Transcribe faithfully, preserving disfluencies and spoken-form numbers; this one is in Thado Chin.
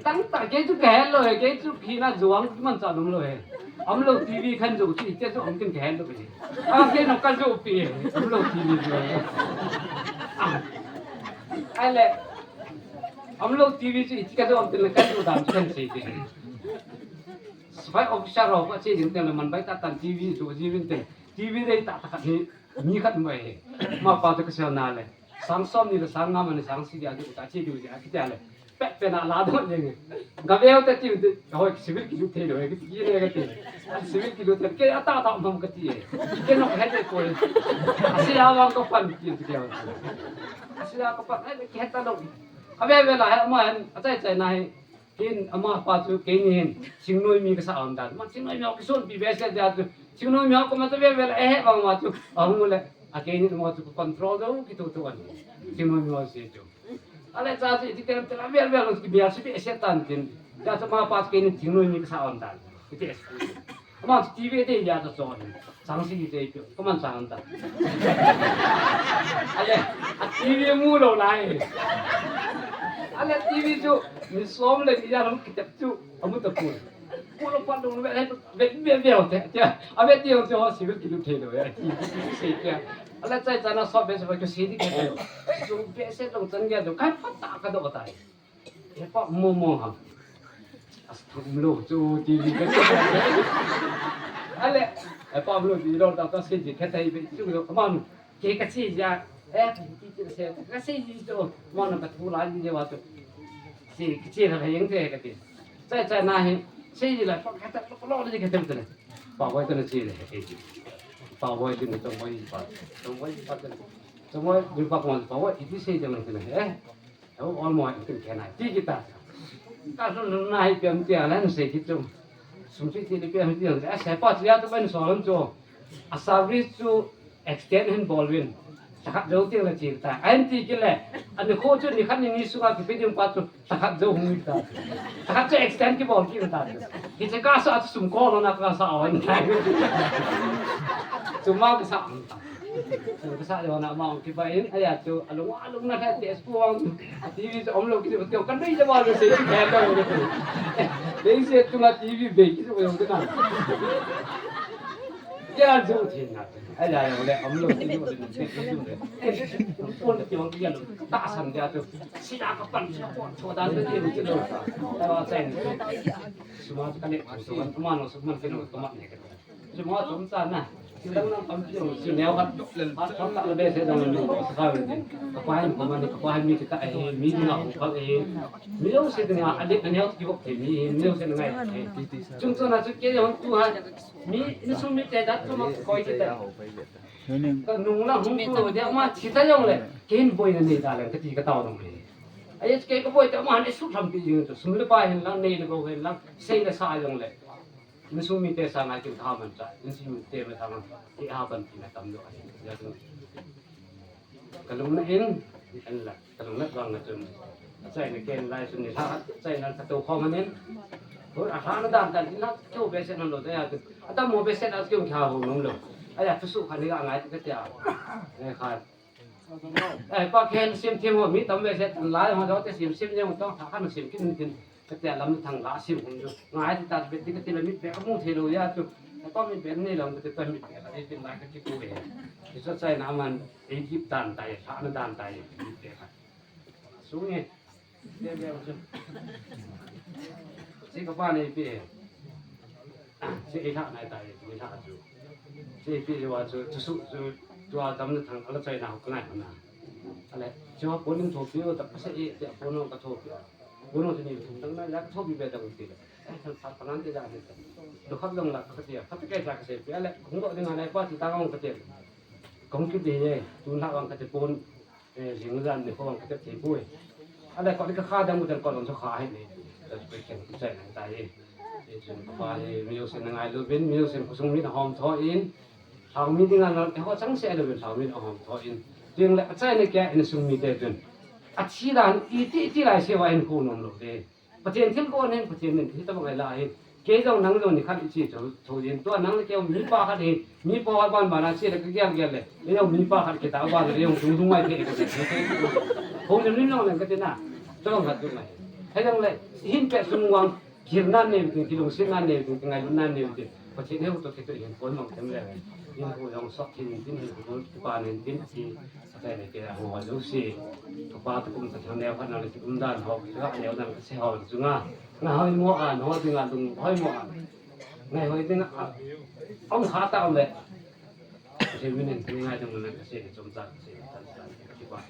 Tang ta, kei chu kahet lou e, kei chu khi na juang man cha lum lou e. Amlo T V khan jo chu, kei chu om kin kahet lou e. A kei no ka jo pi e, Amlo T V jo. Ai le, Amlo T V chu iti ka jo om kin ka jo dan chu kan sei ti. Spy officer ho ka che jing te le man bai ta tan T V chu ji vin te. T V dei ta ta khat hi. Mi khat mai he. Ma pa te ka sel na le. Sang som ni le sang nga ma ni sang si dia di ta chi di dia ki dia le. Pet pet na la do le nge. Ga veo te ti de hoi civil ki lu thei lo he ki le ka ti. Civil ki lu thei ke ata ta mam ka ti he. Ke no he de ko. Asia wang ko pan ti ti ke. Asia ko pan ai ke ta lo. Ka ve ve la he ma han a chai chai na he. Hin ama pa chu keini hin, Chingnoi mi kasa aum dan. Ma Chingnoi mi kison pi behseh dia chu. Chingnoi mi ko ma chu ve ve la, eh, bang ma chu. Ahung le, a keini ma chu control do ki tu tu an. Chingnoi mi se chu. Ale cha chu iti tem tela ve ve lo ki bia si behseh tan tin. Dia chu ma pa chu keini Chingnoi mi kasa aum dan. Iti es. Ama T V te ya ta chon. Sang si te pi. Ko man sang ta. Ale, a T V mu lo lai. Ale T V chu ni som le ni ya lo ki tep chu. Amu ta pu. Ko lo pa lo ve ve ve ve te. Te. A ve ti ho chu ho si ve ki lu thei lo ya. Ti ti se te. Ale chai chana so be se ba ki si di ke. Chu be se lo chan ge do. Kai pa ta ka do tai. He pa mo mo ha. As thum lo chu ti ni ka. Ale, he pa mo ti lo ta ta se ji ka tai be chu lo ka man. Ke ka si ja. Eh, ti ti se ka si ji chu. Mo na ka thu la ji wa chu. Si ki si la yeng te ka ti. Sai sai na he. Si ji la pa ka ta lo lo ji ka tem te. Pa wai ta na si le. Pa wai ti ni to wai pa. To wai pa ta. To wai ni pa ko pa wai ti si ja na te. Eh. Heo, all mo, itin kena, ti kita. Ka sun na hi piam ti a lan se ki chu. Sum si ti ni piam ti a se pa ti a tu ban so lan chu. A service chu extend hin bol vin. Sakhat jo ti la chi ta. An ti ki le. Ani kho chu ni khat ni ni sunga ki piding pa chu. Sakhat jo hung ta. Sakhat chu extend ki bol ki ta. Ki che ka sa chu sum ko lo na ka sa on. Chu ma ka sa. Ka sa jo na ma ki ba in. Aya chu alung alung na ka ti es pu ang. A T V chu om lo ki ti, ka nei jawab lo se, ka lo. Nei se tu ma T V be ki lo ka na. Ya, jo thin na. Ai la, le, om lo ki lo se, se, se, se. Pon ki ong ki lo. Ta san ja tu. Si da ka pan, si da ko, to da de ki lo. Ta wa sai. Suma ka ne, suma no, suma ki no, to ma ne ka. Suma chom cha na. Silang nam pam piu, si neo khat. Hat tham tak le be se dang lu, sa ka ve tin. Ka pa hin ko man, ka pa hin mi kita ai, mi na ko ka ai. Mi lo se nga, a de, a neo ki bok te mi, mi lo se ngai. Chung chon na chu ke hon tu ha. Mi, mi sum mi te dat tu ma koi kita. Ka nung la hung tu de ma chi ta jong le. Ken boi na nei ta le, ka ti ka tao dong le. Ai ke ka boi ta ma ne su tham pi jing tu. Sum le pa hin lang, nei le ko hin lang, sei le sa jong le. Insung mite sanga kin tha man cha, insung mite me tha man, ti a ban ti na tam do a hin, ya tu. Ka lung na in, en la, ka lung na bang na chun. Achai na ken lai chun ni tha, achai na ka to kho man in. Ho a tha na dan tan, na to be se na lo da ya tu. Ata mo be se na kiu tha ho nung lo. Aya tu su kha ni ga ngai ka tia. Ne kha. Eh, pa khen sim thim ho, mi tam ve se, tan lai ho, te sim sim jeng tong, tha khan sim kin kin. Ka te lam thang la sim hung ju. Ngai ti ta bet ti ka ti la mit be ka mu thei lo ya tu. Ka to mit be nei lo ka ti ta mit be ka ti tin la ka ki pu ve. Ki sa chai na man, ei ki dan tai, tha na dan tai, mit be ka. Su nge. Te be chu. Si ka pa nei pi. Si ei tha nai tai, ei tha chu. Si ei pi wa chu, chu su chu, chu a tam na thang ala chai na ho ka nai na. Ale, chu ha pon tho pi ta pa se ei te pon ka tho pi. Pon ni thum dang na ya tho pi be dang ti. Eh, thang pa nan te da ni. Do khap long la ka ti. Ka te ka ka se pi ale, hung do ding nai pa ti ta ngong ka ti. Kong ki ti ye, tu na wang ka ti pon. Eh, jing jan ni ko wang ka te ti pui. Ale ko ni ka kha dang mu dan ko long so kha he ni. Ta pe ken ku chai nang ta ye. Ye jun ko pa ye, mi yo sen ngai lo bin, mi yo sen ko sung mi na hom tho in. Thau mi ding an, eh, ho chang se lo bin, thau mi na hom tho in. Ding le achai ne kya in sung mi te jun. A chi dan, i ti, i ti lai se wa in ko nom lo de. Pathian thil ko nen, Pathian nen, thil ta bang ai la hi. Kei jong nang jong ni khat i chi tho, tho jin tua nang le kei mi pa khat hi, mi pa khat ban ban a chi le ka gel gel le. Kei jong mi pa khat kei ta ban le jong tung tung mai thei ka ti. Hong jong ni nong le ka ti na. Tong khat tu mai. Hei jong le, hin pe sung wang, kihilna nei tin, kilungsetna nei tin, kingailutna nei tin. Pathen hei to kito hin kon mang tem le. Hin ko jong sok hin tin, hin ko pa nen tin, ti, sa kai le ke ho ho jo si. To pa to kum ta thang le phat na le ki um dan ho, ki ha le dan ka se ho ju nga. Nga hoi mo an, ho ding a lung hoi mo an. Ngai hoi ding a, ong kha ta le. Pathen min in ngai ding le ka se le chom cha, ka se le tan tan, ki pa.